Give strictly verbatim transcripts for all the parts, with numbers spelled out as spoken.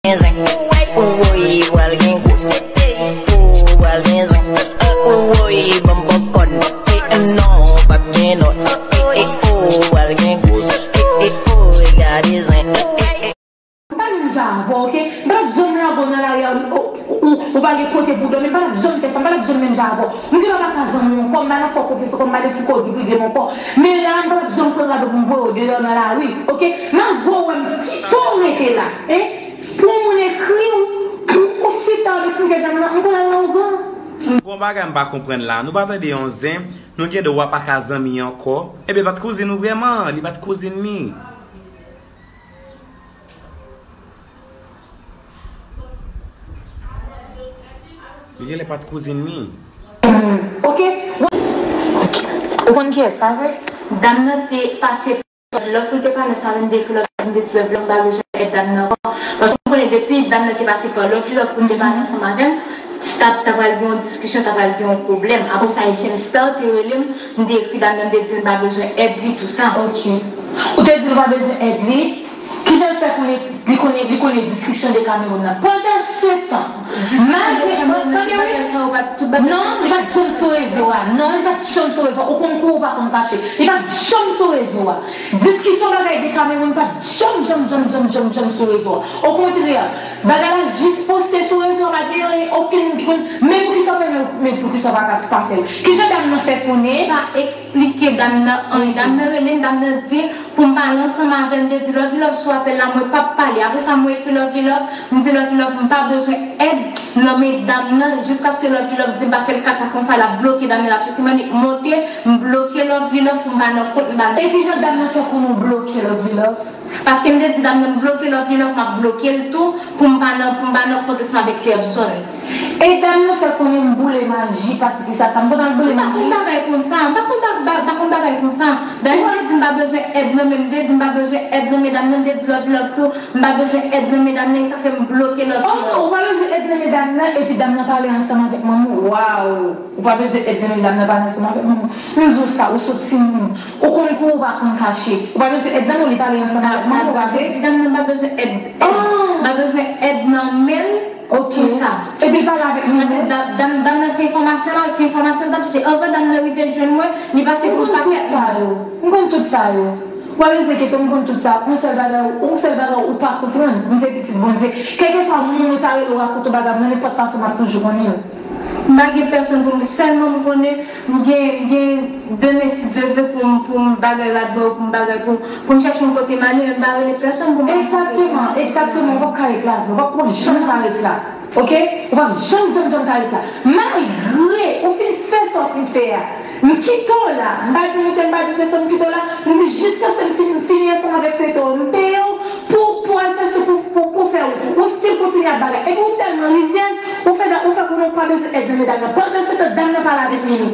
Gen zen. Ou woy, pral gen gwo. Ou pral gen zen. Ou woy, ban m popcorn. Non, p ap gen nòs. Ou pral gen gwo. Gade zen. M pa menm jan avè w, oke? M pa t ap janm lage w nan lari a, ou, ou, ou pa gen kote pou w dòmi. M pa t ap janm fè sa, m pa t ap janm menm jan avè w. M gentan pa ka zanmi w ankò, m pa nan fè w konfyans ankò, m pa gen ti koze prive m ankò. Men la, m pa t ap janm pran rad ou pou m voye w deyò nan lari, oke? Malgre w wè m kite w rete la, en? Pou yon moun ekri w, pou ou chita avèk ti medam nan, m pral awogan. Gon bagay m pa konprann la. Nou pa tande yon zen, nou gen dwa pa ka zanmi ankò. Ebyen, pa t kouzin ou vrèman, li pa t kouzin li. Li genlè pa t kouzin li. Ok. Ou konn kiyès, pa vre? Dam nan te pase love, li te pale ansanm avè m, m te ekri love, m te di love, love, m pa bezwen èd dam nan ankò. Paske m konnen depi dam nan te pase pa love, love pou m te pale ansanm avè m, ta, ta pral gen yon diskisyon, ta pral gen yon pwoblèm. Apre sa, Etienne Star te rele m, m te ekri dam nan, m te di l m pa bezwen èd li, tou sa. Ok. Ou te di l ou pa bezwen èd li? Kijan l fè konnen li konnen, li konnen diskisyon de Cameroun nan? Pandan se tan, malgre, tande wi, non, li pa t janm sou rezo a. Non, li pa t janm sou rezo a. Ou konn kouri, ou pa konn kache. Li pa t janm sou rezo a. Diskisyon bagay de Cameroun pa t janm, janm, janm, janm, janm, janm sou rezo a. Okontrè, bagay la jis poste sou rezo a, pa gen anyen, okenn moun ki konn. Men poukisa w fè l, men poukisa w pa ka pa fè l? Kijan dam nan fè konnen? Pa eksplike dam nan anyen. Dam nan rele m, dam nan di, pou m pale ansanm avè l, m te di Lovely Love sou apèl la, mwen p ap pale. Apre sa, mwen ekri Lovely Love, m di Lovely Love, m pa bezwen èd nan men dam nan, jiskaske Lovely Love di m pa fè l kaka konsa, l ap bloke dam nan, l ap sesi, m annik monte, m bloke Lovely Love pou m pa nan kont, m pa nan. E kijan dam nan fè konnen w bloke Lovely Love? Paske m te di dam nan m bloke Lovely Love, m ap bloke l tou, pou m pa nan, pou m pa nan kont ansanm avèk pèsòn. E dam nan fè konnen m boule maji, paske sa, sa m konn al boule maji. M pa konn bagay konsa, m pa konn ba-, ba-, pa konn bagay konsa. Dayè, m te di m pa bezwen èd nan men, m te di m pa bezwen èd nan men dam nan, m te di Lovely Love tou, m pa bezwen èd nan men dam nan, e sa fè m bloke Lovely Love. Oh, ou pa bezwen èd nan men dam nan, epi dam nan pale ansanm avèk manman w. Waw! Ou pa bezwen èd nan men dam nan, pale ansanm avèk manman w. M di w sa, ou sot timoun. Ou konn kouri, ou pa konn kache. Ou pa bezwen èd nan men, li pale ansanm avèk manman w, pa vre? M te di dam nan m pa bezwen èd, èd. M pa bezwen èd nan men l. Ok. Pou sa. Epi l pale avèk nou. Paske dam, dam, dam nan se enfòmasyon l al, se enfòmasyon l t ap chèche. Anvan dam nan rive jwenn mwen, li pase pou yon pakèt moun. M konn tout sa yo. Ou pa bezwen enkyete w, m konn tout sa. Yon sèl bagay, yon sèl bagay ou pa konprann. M se pitit Bondye. Kèlkeswa moun ou ta rele w rakonte w bagay, mwen nenpòt fason m ap toujou konnen l. M pa gen pèsonn pou m, sèlman m konnen m gen, m gen demen si Dye vle pou m, pou m bagay radbò, pou m bagay, pou, pou m chèche yon kote m ale, men m pa rele pèsonn pou m rakonte. Egzakteman, egzakteman, ou p ap ka ret la vre, ou p ap, ou p ap janm ka ret la. Ok? Ou p ap janm, janm, janm ka ret la. Malgre ou fin fè sa w fin fè a, m kite w la. M pa di w monte, m pa di w desann, m kite w la. M di jiskaske m fin, m fini ansanm avèk feyton an, m peye w pou, pou al chèche, pou, pou, pou fè wout ou. Ou still kontinye ap bagay. Epi ou tèlman rizyèz, ou fè, ou fè konnen ou pa bezwen èd nan men dam nan. Pandan se tan, dam nan pale avèk Minou.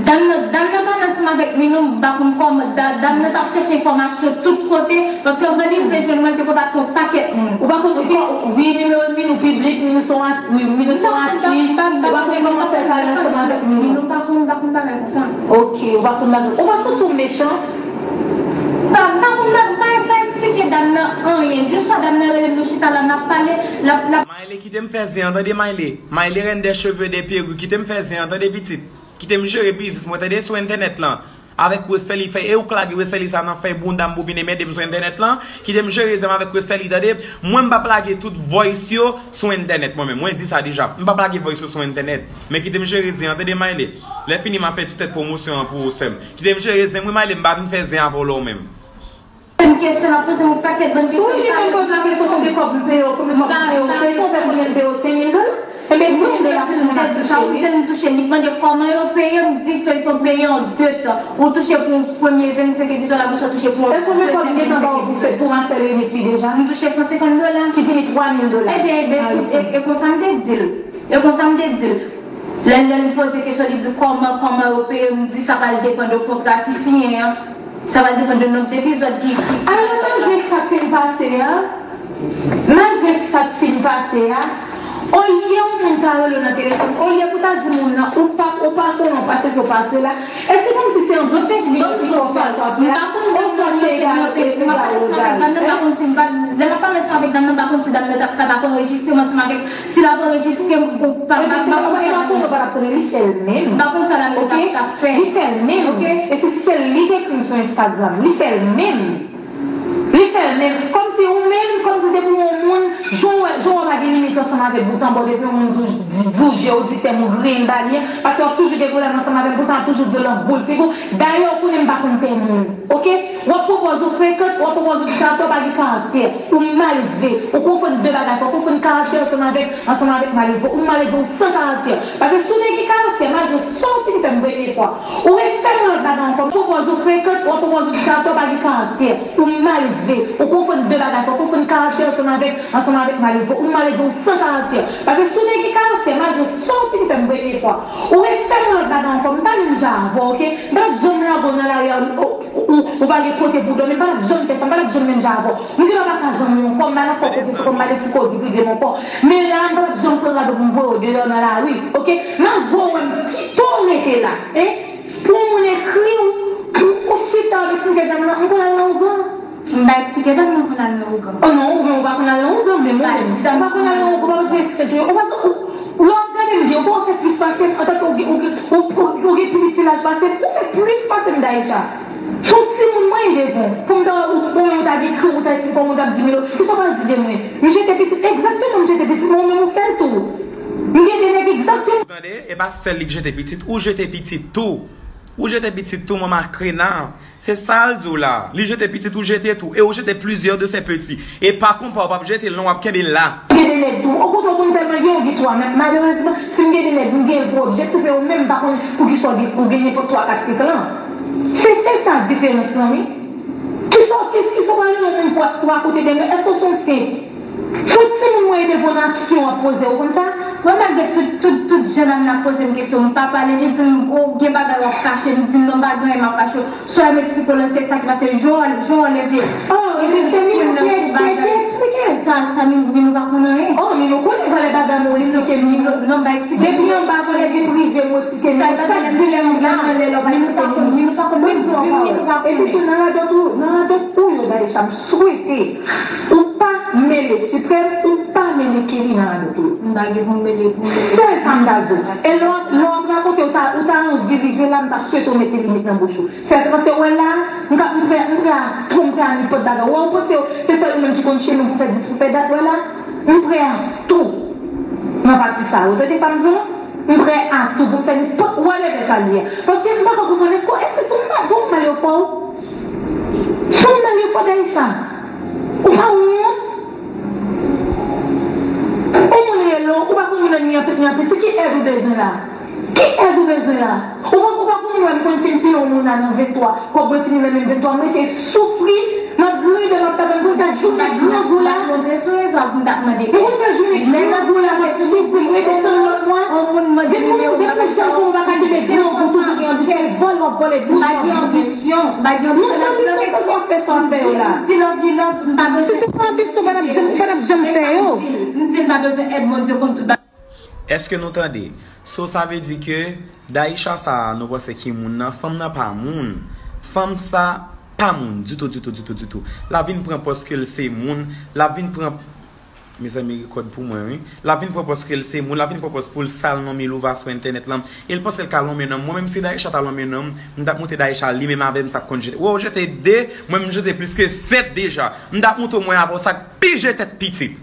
Dam nan, dam nan pale ansanm avèk Minou, m pa konn kòman, da-, dam nan t ap chèche enfòmasyon tout kote, paske anvan li rive jwenn mwen, l te kontakte yon pakèt moun. Ou pa konn, ok? Wi, nimewo Minou piblik, Minou se yon at-, wi, Minou se yon atis. Ou pa konn kòman fè l pale ansanm avèk Minou. Minou pa konn, pa konn bagay konsa. Ok, ou pa konn bagay. Ou pa santi w mechan? Pa, pa konn, pa, pa, pa eksplike dam nan anyen. Jis fwa dam nan rele m, nou chita la, n ap pale, l ap, l ap. Mayle, kite m fè zen an, tande, Mayle. Mayle, reine des cheveux, des perruques, kite m fè zen an, tande, pitit. Kite m jere biznis mwen, tande, sou entènèt lan. Avèk Westerlie, fè, e ou k lage Westerlie sa nan fè bounda m pou vin enmède m sou entènèt lan. Kite m jere zen m avèk Westerlie, tande. Mwen, m p ap lage tout voice yo sou entènèt mwen menm. Mwen di sa deja. M p ap lage voice yo sou entènèt. Men kite m jere zen an, tande, Mayle. Lè fini, m ap fè ti tèt pwomosyon an pou ou, sè m. Kite m jere zen, wi, Mayle, m pa vin fè zen avè w la ou menm. Poze m kesyon, l ap poze m yon pakèt bann kesyon. Wi, li menm poze m kesyon, konbyen kòb m peye w, konbyen kòb m peye w, ou fè konnen m peye w senk mil dola? Ebyen, senk mil dola pou mwen, m ap touche, wi. M di l m touche, li mande kòman yo peye, m di feyton peye an de tan. Ou touche pou premye vennsenk epizòd, apre sa w touche pou dezyèm vennsenk epizòd. E konbyen kòb m gentan ba w pou fè, pou Marcel Remèt li deja? M touche san senkant dola. Ki fini twa mil dola. Ebyen, ebyen, e, e konsa m te di l. E konsa m te di l. Lè, lè li poze kesyon, li di kòman, kòman yo peye, m di sa pral depann de kontra ki siyen an. Sa pral depann de nonb de epizòd ki, ki, ki. Alò, malgre sa k fin pase a, malgre sa k fin pase a, olye yon moun ta rele w nan telefòn, olye pou ta di moun nan, ou pa, ou pa konnen, ou pa sesi, ou pa sela. E se kòmsi se yon bon sesi, bon, m fè sa, m pa konn dam nan, m ap pale sou avèk dam nan, m pa konn si m pa, lè m ap pale sou avèk dam nan, m pa konn si dam nan ta, ta, ta konn anrejistre m ansanm avèk, si l ap anrejistre m ou pa, m pa, m pa konn sa dam nan, li fè l menm. M pa konn sa dam nan ta, ta fè. Li fè l menm. E se, se li ki ekri m sou Instagram. Li fè l menm. Li fè l menm. Kòmsi ou menm, kòmsi depi yon moun, jan w wè, jan w wè pa gen limit ansanm avèk bout an bò, depi yon moun di, di, bouje, ou di tèm ou griyen ba li an, paske w ap toujou gen pwoblèm ansanm avè l, konsa w ap toujou di l nan boul figi w. Dayè, ou konnen m pa konn tèm moun, oke? W ap pwopòze w frekan, w ap pwopòze w gen karaktè, w pa gen karaktè. Ou malelve, ou konfonn de bagay sa, ou konfonn karaktè ansanm avèk, ansanm avèk malelve. Ou malelve, ou san karaktè. Paske si w te gen karaktè, malgre sa w fin fè m premye fwa, ou refè m yon lòt bagay ankò, m pwopòze w frekan, w ap pwopòze w gen karaktè, w pa gen karaktè. Ou malelve, ou konfonn de bagay sa, ou konfonn karaktè ansanm avèk, ansanm avèk malelve. Ou malelve, ou san karaktè. Paske si w te gen karaktè, malgre sa w fin fè m premye fwa, ou refè m yon lòt bagay ankò, m pa menm jan avè w, oke? M pa t ap janm lage w nan lari a, ou, ou, ou, ou pa gen kote pou w dòmi, m pa t ap janm fè sa, m pa t ap janm menm jan avè w. M gentan pa ka zanmi w ankò, m pa nan fè w konfyans ankò, m pa gen ti koze prive m ankò. Men la, m pa t ap janm pran rad ou pou m voye w deyò nan lari, oke? Malgre w wè m kite w rete la, en? Pou yon moun ekri w, pou ou chita w ap eksplike dam nan, m konn al nan ougan. M pa eksplike dam nan konn al nan ougan. Oh non, ou menm ou pa konn al nan ougan, men mwen menm, m pa konn al nan ougan, pa di se tou. Ou pa, ou, lè w ap gade m byen, ou pa fè plis pase m, antanke ou gen, ou gen, ou, ou, ou gen pi piti laj pase m, ou fè plis pase m, Daïcha. Se yon timoun mwen ye devan w. Pou m ta wè ou, ou menm ou ta gen kri, ou ta di kòman ou t ap di Milo. Kisa w pral di de mwen? M jete pitit, egzakteman m jete pitit, men ou menm ou fè l tou. M gen de nèg egzakteman. Ou tande? E pa sèl li k jete pitit, ou jete pitit tou. Ou jete pitit tou, manman Krena. Se sa l di w la. Li jete pitit, ou jete tou. E ou jete plusieurs de ses petits. E pa konpa, ou p ap jete l non, w ap kenbe l la. Gen de nèg tou. Okontrè, ou konn tèlman gen, ou gen twa. Men malerezman, si m gen de nèg, m gen l pou objektif, e ou menm, m pa konn poukisa w gen, ou gen nenpòt twa, kat, senk lan. Se, se sa diferans lan, wi. Kisa, kisa, kisa w pral renmen yon moun pou, pou akote de nèg? Èske w se yon senp? Se yon timoun mwen ye devan w nan aksyon w ap poze, ou konn sa? Mwen, malgre tout, tout, tout jan Lana ap poze m kesyon, m pa pale, li di m, ou gen bagay w ap kache, m di l non, m pa gen anyen m ap kache w. Swa m eksplike w lan, se sa ki pase, jan w, jan w leve. Oh, se, se Milo ki, ki, ki eksplike. Sa, sa, Milo, Milo pa konn anyen. Oh, Milo konnen valè bagay mwen, ou eksplike Milo. Non, m pa eksplike Milo. Depi anba, mwen leve prive, mwen eksplike Milo. Sa k di lè m nan lè lè w pa eksplike Milo. Milo pa konn, Milo pa konn. Mwen di w ankò. Epi tou, nan radòt ou, nan radòt ou yo, Daïcha, m swete ou pa mele Suprême, ou pa mele Kelly nan radòt ou yo. M pa gen pou m mele, pou m mele. Sèl sa m ta di w. E lè w ap, lè w ap rakonte, ou ta, ou ta anvi rive la, m ta swete w mete limit nan bouch ou. Sèl sa paske w wè la, m ka, m prè, m prè a tou, m prè a nenpòt bagay. Ou wè, ou panse se sèl ou menm ki konn cheme pou fè dis, pou fè dat, w wè la, m prè a tou nan pati sa yo. Ou tande sa m di w? M prè a tou pou m fè nenpòt whatever sa l ye. Paske m pa ka konprann, èske, èske se yon mal, se yon mal yo fè w? Se yon mal yo fè w, Daïcha? Ou pa wont? Ou moun rele w, ou pa konn moun nan ni an piti, ni an piti, ki èd ou bezwen la? Ki èd ou bezwen la? Ou pa, ou pa konn wè m konn fin peye yon moun la nan venntwa, kòb mwen fini nan menm venntwa, m rete soufri, m ap griyen dèyè m ap tape, m konn fè jounen grangou la. M pa t monte sou rezo a pou m t ap mande. M konn fè jounen grangou la, m ap soufri, m rete tann lòt mwa. Depi w, depi w janm fè w pa ka kenbe grangou, toujou gen anbisyon, vòlè w ap vòlè, douz w ap douz. M pa gen anbisyon, m pa gen anbisyon. Non, se anbisyon, se sa w ap fè, sa w ap fè yo la. Di love, di love, m pa bezwen. Si se pa anbisyon, pa t ap janm, pa t ap janm fè yo. M di l pa bezwen èd, Bondye konn tout bagay. Èske nou tande? So, sa vle di ke Daïcha sa a, nou panse ki moun nan, fanm nan pa moun. Fanm sa pa moun ditou, ditou, ditou, ditou. L ap vin pran pòz ke l se moun, l ap vin pran, mezanmi, rekòd pou mwen, wi. L ap vin pran pòz ke l se moun, l ap vin pran pòz pou l sal non Milouva sou entènèt lan. E l panse l ka lonmen nonm. Mwen menm si Daïcha ta lonmen nonm, m t ap montre Daïcha li menm avè m sa k konn jete. Wè, w jete de, mwen m jete plis ke sèt deja. M t ap montre w mwen avè w sa k pi je tèt pitit.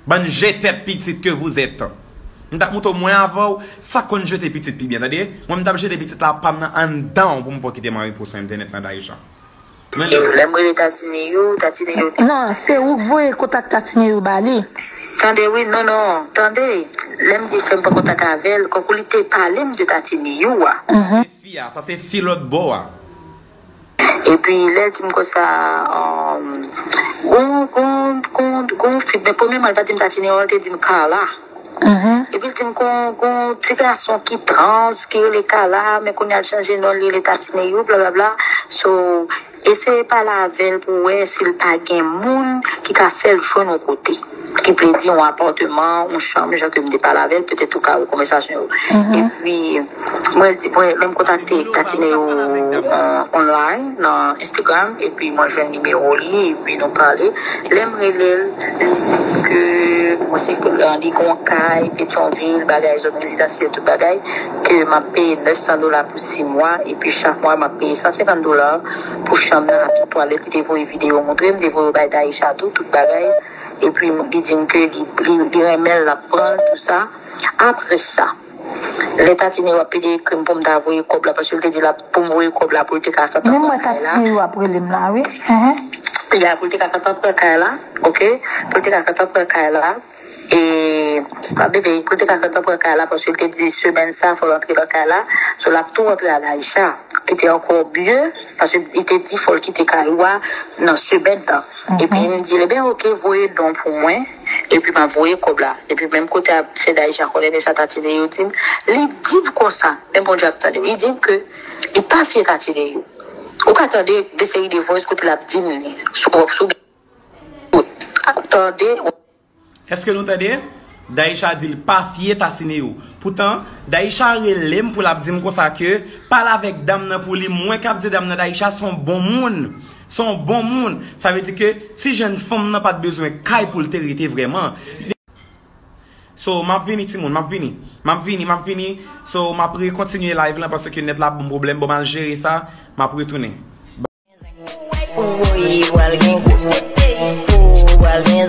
Bann je tèt pitit que vous êtes. M t ap montre w mwen avè w sa k konn jete pitit pi byen, tande? Mwen m t ap jete pitit la pa m nan anndan w pou m pa w kite m anrepo sou entènèt lan, Daïcha. Lè m rele Tatine You, Tatine You. Non, se ou k voye kontak Tatine You ba li. Tande wi, non, non, tande. Lè m di frè m pran kontak avè l, kòmkou li te pale m de Tatine You a. Se fi a, sa se fi lòt bò a. Epi lè l di m konsa, um, gon, gon, gon, gon fi, men premyèman, li pa t di m Tatine You, li te di m Carla. Epi l di m gon, gon ti gason ki trans, ki rele Carla, men kounye a l chanje non, li rele Tatine You, blablabla. So, eseye pale avè l pou w wè si l pa gen moun ki ka fè l jwenn yon kote. ki vle di yon apatman, yon chanm, jan ke m te pale avè l, petèt ou ka wè konvèsasyon yo. Epi, mwen di, mwen, lè m kontakte Tatine yo, euh, online, nan Instagram, epi mwen jwenn nimewo li, epi nou pale. Lè m rele l, li di ke mwen se, euh, li gon kay, Petyonvil, bagay, zòn rezidansyèl, tout bagay, ke m ap peye nèf san dola pou sis mwa, epi chak mwa m ap peye san senkant dola pou chanm nan, ak tout twalèt. Li te voye videyo montre m, te voye bay Daïcha tou, tout bagay. Epi li di m ke li, li, li renmen l, l ap pran l, tout sa. Apre sa, lè Tatine yo ap pede ekri m pou m ta voye kòb la, paske l te di l ap pou m voye kòb la pou l te ka kantan pran kay la. Menm mwen Tatine yo ap rele m la, wi. Ehe. Ya, pou l te ka kantan pran kay la, oke? Pou l te ka kantan pran kay la. E, sa bebe, pou l te ka kantan pran kay la, paske l te di semèn sa, fò l antre nan kay la. So, l ap tou antre a Daïcha, ki te ankò mye, paske li te di fò l kite kay ou a nan semèn nan. Epi m di l, ebyen, oke, voye don pou mwen, epi m ap voye kòb la. Epi menm kote a fè Daïcha konnen, men sa Tatine yo di m, li di m konsa, men Bondye ap tande m, li di m ke li pa fye Tatine yo. Ou ka tande de seri de voice kote l ap di m li, sou, sou, tande. Èske nou tande? Daïcha di l pa fye Tatine yo. Poutan, Daïcha rele m pou l ap di m konsa ke pale avèk dam nan pou li. Mwen k ap di dam nan Daïcha se yon bon moun. Se yon bon moun. Sa vle di ke ti jèn fanm nan pa t bezwen kay pou l te rete vrèman. So, m ap vini, timoun, m ap vini. M ap vini, m ap vini. So, m ap rekontinye live lan paske nèt la ban m pwoblèm. Bon, m al jere sa, m ap retounen. Ou pral gen gwo sèk. Ou pral gen